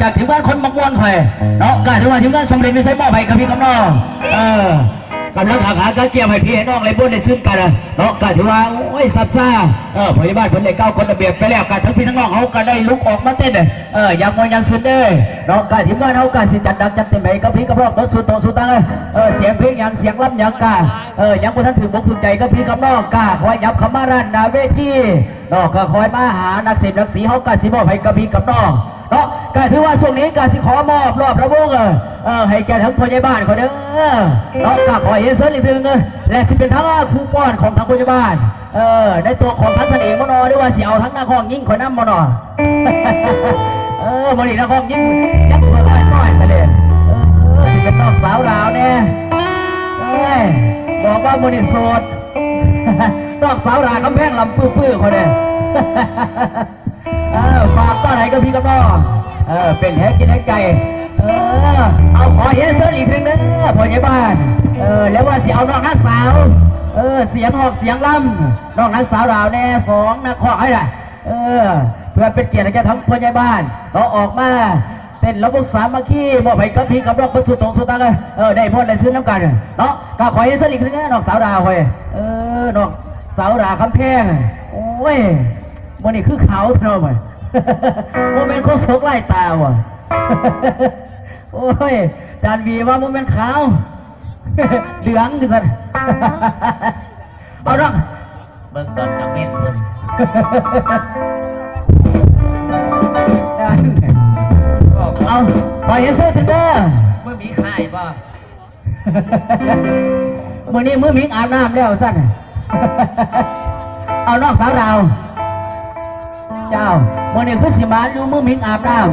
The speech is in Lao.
ຈາກທີມງານຄົນມັກມ່ວນຂ້ອຍເນາະ ກໍຖືວ່າທີມງານສຳເລັດວິໄສ ມອບໃຫ້ກັບພີ່ກັບນ້ອງ ເອີ ກຳລັງຫາການກຽມໃຫ້ພີ່ໃຫ້ນ້ອງໄດ້ມ່ວນໄດ້ຊື່ນກັນເນາະ ກໍຖືວ່າ ໂອ້ຍ ຊັບຊ້າ ເອີ ພະຍາບານເພິ່ນໄດ້ກ່າວກົດລະບຽບໄປແລ້ວ ກໍທັງພີ່ທັງນ້ອງເຮົາກໍໄດ້ລຸກອອກມາເຕັ້ນ ເອີ ຢ່າງມ່ວນຢ່າງຊື່ນເດີເນາະ ກໍທີມງານເຮົາກໍຊິຈັດໜັກຈັດເຕັມໃຫ້ກັບພີ່ກັບນ້ອງເບິດສູ່ໂຕສູ່ຕັງ ເອີ ສຽງເພງຫຍັງ ສຽງລຳຫຍັງກະ ເອີ ຍັງບໍ່ທັນຖືກອົກຖືກໃຈກັບພີ່ກັບນ້ອງ ກະຄ່ອຍຫຍັບເຂົ້າມາດ້ານໜ້າເວທີເນາະ ກະຄ່ອຍມາຫານັກເສບນັກສີ ເຮົາກະຊິມອບໃຫ້ກັບພີ່ກັບນ້ອງເນາະ ກະຖືວ່າຊ່ວງນີ້ກະຊິຂໍມອບລອບລຳວົງ ເອີ ໃຫ້ແກ່ທາງຜູ້ໃຫຍ່ບ້ານເຂົາເດີເນາະ ກະຂໍຮຽນເຊີນອີກເທື່ອໜຶ່ງ ແລະ ຊິເປັນທາງຄູຟ້ອນຂອງທາງຜູ້ໃຫຍ່ບ້ານ ເອີ ໃນຕົວຂອງທາງທ່ານເອງບໍ່ນໍ ຫຼືວ່າຊິເອົາທາງນັກຮ້ອງຍິງຂ້ອຍນຳບໍ່ນໍ ເອີ ມື້ນີ້ນັກຮ້ອງຍິງຍັງໂສດນ້ອຍໆຊະເດ ເອີ ຊິເປັນນ້ອງສາວລາວແດ່ ເອີຍ ບອກວ່າມື້ນີ້ໂສດ ນ້ອງສາວລາວຄຳແພງລຳປຶ້ໆຂ້ອຍເດ້ ເອີ ຝາກຕ້ອນໃຫ້ກັບພີ່ກັບນ້ອງ ເອີ ເປັນແຮງຈິດແຮງໃຈ ເອີ ເອົາ ຂໍຮຽນເຊີນອີກເທື່ອໜຶ່ງເດີ ພໍ່ໃຫຍ່ບ້ານ ເອີ ແລ້ວວ່າຊິເອົານ້ອງນາງສາວ ເອີ ສຽງຮ້ອງສຽງລຳ ນ້ອງນາງສາວລາວແດ່ ສອງນັກຮ້ອງໃຫ້ລະ ເອີ ເພື່ອເປັນກຽດໃຫ້ແກ່ທາງພໍ່ໃຫຍ່ບ້ານເນາະ ອອກມາເຕັ້ນລຳວົງສາມັກຄີ ມອບໃຫ້ກັບພີ່ກັບນ້ອງເບິດສູ່ໂຕສູ່ຕັງ ເອີ ໄດ້ມ່ວນໄດ້ຊື່ນນຳກັນເນາະ ກໍຂໍຮຽນເຊີນອີກເທື່ອໜຶ່ງເດີ ນ້ອງສາວລາວຂ້ອຍ ເອີ ນ້ອງສາວລາວຄຳແພງ ໂອ້ຍ ມື້ນີ້ຄືຂາວແທ້ເນາະ ບໍ່ແມ່ນໂຄສົກລາຍຕາບໍ່ ໂອ້ຍ ຈານຫວີວ່າບໍ່ແມ່ນຂາວ ເຫຼືອງຄືຊັ້ນ ເອົາເນາະ ເບິ່ງຕອນກາງເວັນພຸ້ນ ເອົາ ຂໍຮຽນເຊີນເດີ ມື້ມີຄ້າຍບໍ່? ມື້ນີ້ມື້ໝິງອາບນ້ຳແລ້ວຊັ້ນ ເອົາ ນ້ອງສາວດາວ ເຈົ້າ ມື້ນີ້ຄືຊິມາຢູ່ມື້ໝິງອາບນ້ຳ